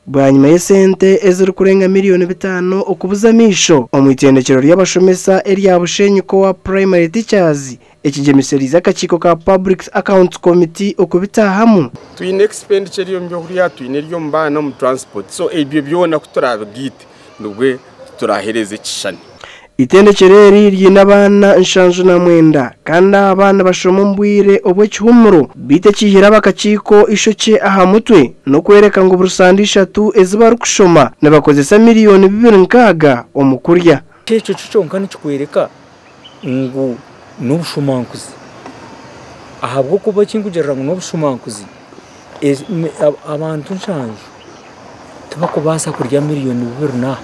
Bwanyima y'esente ezirikurenga miriyoni bitaano okubuza amaisho omu itendekyero ry'abashomesa erya Bushenyi Co-op Primary Teachers, ekigyemesereize akakiiko ka Public Accounts Committee okubitaahamu. Twine expenditure eri omu by'okurya, twine eri omu baana omu transport so ebyo byona ku turaabigaite nibwe turaaheereza ekishushani. Eitendekyero eri riine abaana 79 kandi aba nibashoma omu bwire obw'ekihumuro beitu ekiihire ab'akakiiko eishokye aha mutwe n'okworeka ngu buri sande ishatu ezi barikushoma nibakozesa miriyoni bibiri nkaaga omu kurya. Ekyo kyo kyonka nikikworeka ngu n'obushumankuzi ahabw'okuba eki ndikugirira ngu n'obushumankuzi abantu nshanju tibarikubaasa kurya miriyoni bibiri na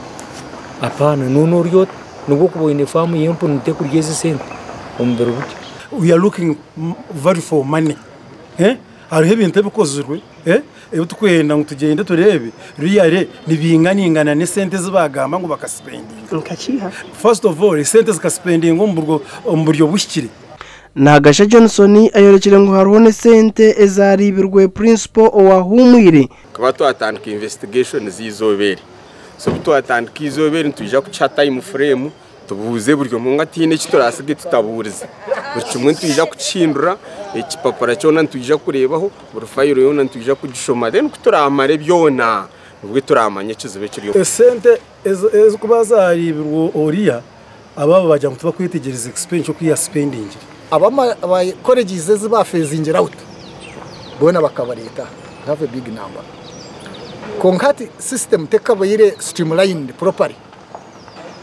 apaana noona ori ota nobu orikuba oine faamu y'empunu tekurya ezi esente omu biro bikye. We are looking value for money hariho ebintu ebikozirwe ebi turikwenda ngu tugyende tureebe really nibinganingana n'esente ezi baagamba ngu bakasipendinga. First of all esente zikasipendingwa omu buryo buhikire. Nagasha Johnson ayorekire ngu hariho n'esente ezaariibirwe Principal owahuumwire. Tukaba twatandika investigation z'eizooba eri. So obu twatandika eizooba eri nitwija kukiha time frame tubuuze buri omwe ngu tihaine eki turatsige tutabuurize. Buri kimwe nitwija kukihindura, ekipapura kyona nitwija kureebaho, buri fayiro yoona nitwija kugishoma then ku turamare byona nibwo turamanya ekizibu ekiri omu. Esente ezirikuba zaariibirwe oriya abaaba baagira ngu tibakwetegyereza expenditure oku yaasipendingire. Aba colleges ezi baafeezingire out boona bakabareeta aha, we have a big number. Kwonka hati system tekabaire streamlined properly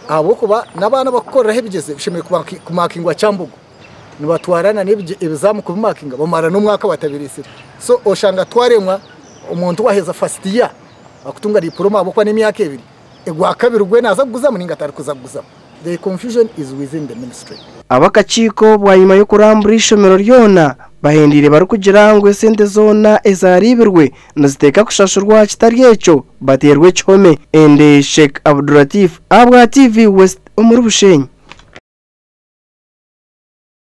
ahabw'okuba n'abaana abarikukoreraho ebigyezo bishemereire kumaakingwa Kyambogo nibatwara n'ebizaamu kubimakinga bamara n'omwaka batabireetsire. So oshanga twaremwa omuntu waaheza first year akutunga diploma ahabw'okuba n'emyaka ebiri, egwakabiri gwe naaza kuguzamu ninga tarikuza kuguzamu. The confusion is within the ministry. Ab'akakiiko bwanyima y'okurambura eishomero ryona bahendeire barikugira ngu esente zoona ezaariibirwe niziteeka kushashurwa kitari ekyo bateerwe ekihome. Ende Sheikh Abdulatif ahabwa TV West omuri Bushenyi.